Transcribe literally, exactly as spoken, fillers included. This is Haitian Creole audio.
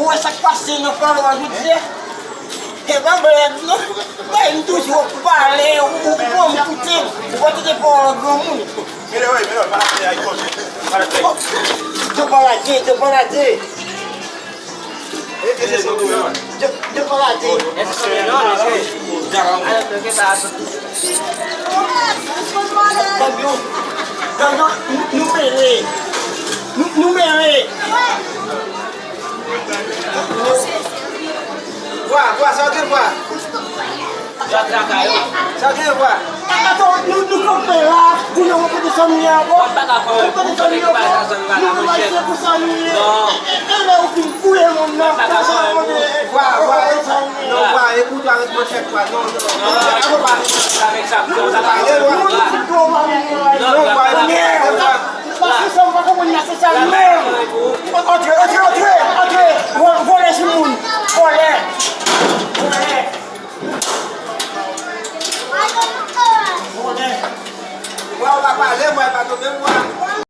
Ou wè sa k pase nan Falo a jodi a? E pa blèd non. Bay m toujou ap pale, ou, ou pran m pou tèt, ou pa tande pawòl granmoun. Yo pa lage, yo pa lage. Yo, yo pa lage. Gang yo, gang yo, nou, nou mele. Nou, nou mele. Vwa, vwa, sa w gen vwa? Sa w gen vwa? Ato, nou, nou kanpe la, pou nou rankontre zanmi an ankò. Rankontre zanmi an ankò. Nou, nou pa se pou sa nou ye. E, e lè ou fin fouye moun nan, pou sa rankontre. Vwa, vwa, e, non, vwa, e pou twa ret manchèt vwa, non, non. Non, vwa, e, non, non, vwa, e, non, vwa. Paske sa m pa konprann nan se sa menm. Antre, antre, antre, antre. Vò-, vòlè sou moun. Vòlè. Vòlè. Vòlè. Vwa, ou pa pale, vwa, e pa tonbe, vwa.